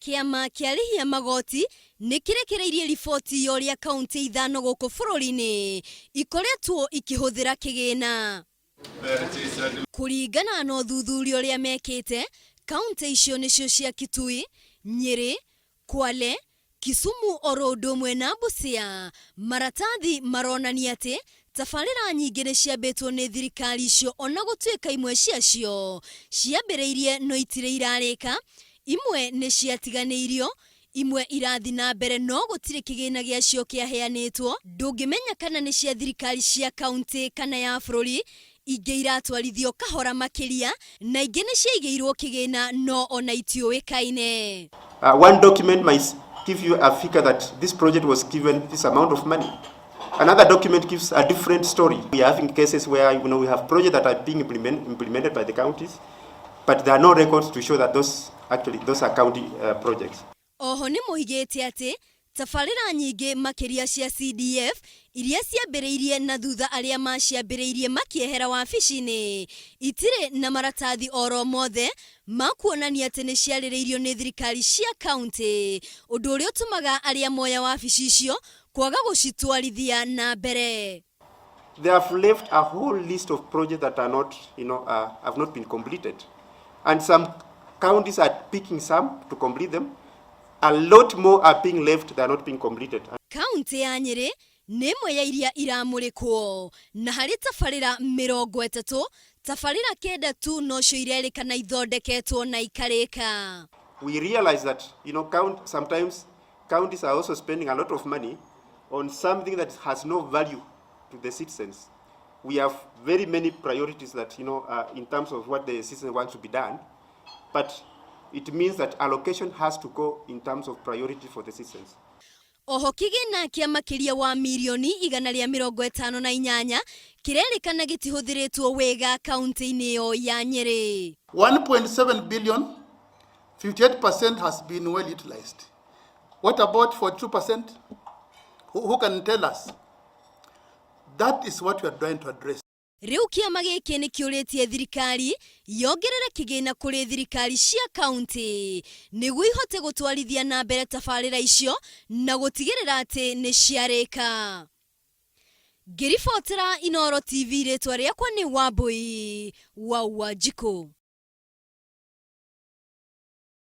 Kĩama kĩa arĩhi a magoti nĩ kĩrekereirie riboti ya ũrĩa kauntĩ ithano gũkũ bũrũri-inĩ ikoretwo ikĩhũthĩra kĩgĩna. Kũringana na ũthuthuria ũrĩa mekĩte, kauntĩ icio nĩcio cia Kitui, Nyĩrĩ, Kwale, Kisumu oro ũndũ ũmwe na Busia. Maratathi maronania atĩ tabarĩra nyingĩ nĩ ciambĩtwo nĩ thirikari icio ona gũtuĩka imwe ciacio ciambĩrĩirie no itirĩ irarĩka, imwe nĩ ciatiganĩirio, imwe irathiĩ na mbere no gũtirĩ kĩgĩna gĩacio kĩaheanĩtwo, ndũngĩmenya kana nĩ cia thirikari cia kauntĩ kana ya bũrũri, ingĩ iratwarithio kahora makĩria na ingĩ nĩ ciaigĩirwo kĩgĩna no ona itiũĩkaine. One document might give you a figure that this project was given this amount of money. Another document gives a different story. We are having cases where we have projects that are being implemented by the counties, but there are no records to show that those actually those are county projects. Oho nĩ moigĩte atĩ tabarĩra nyingĩ makĩria cia CDF iria ciambĩrĩirie na thutha arĩa maciambĩrĩirie makĩehera wabici-inĩ itirĩ na maratathi oro mothe ma kuonania atĩ nĩ ciarĩrĩirio nĩ thirikari cia kauntĩ, ũndũ ũrĩa ũtũmaga arĩa moya wabici icio kwaga gũcitwarithia na mbere. They have left a whole list of projects that are not, you know, have not been completed. And some counties are picking some to complete them. A lot more are being left that are not being completed. Kauntĩ ya Nyĩrĩ nĩ ĩmwe ya iria iramũrĩkwo na harĩ tabarĩra 30, tabarĩra 9 tu nocio irerĩkana ithondeketwo na ikarĩka. We realize that sometimes counties are also spending a lot of money on something that has no value to the citizens. We have very many priorities that, in terms of what the citizen wants to be done, but it means that allocation has to go in terms of priority for the citizens. Oho kĩgĩna kĩa makĩria wa mirioni 158 kĩrerĩkana gĩtihũthĩrĩtwo wega kaunti-inĩ ĩyo ya Nyĩrĩ. 1.7 billion, 58% has been well utilized. What about 42%? Who can tell us? That is what we are trying to address. Rĩu kĩama gĩkĩ nĩ kĩũrĩtie thirikari yongerere kĩgĩna kũrĩ thirikari cia kaunti nĩguo ihote gũtwarithia na mbere tabarĩra icio na gũtigĩrĩra atĩ nĩ ciarĩka. Ngĩribotera Inooro TV, rĩtwa rĩakwa nĩ Wambui wa Wanjikũ.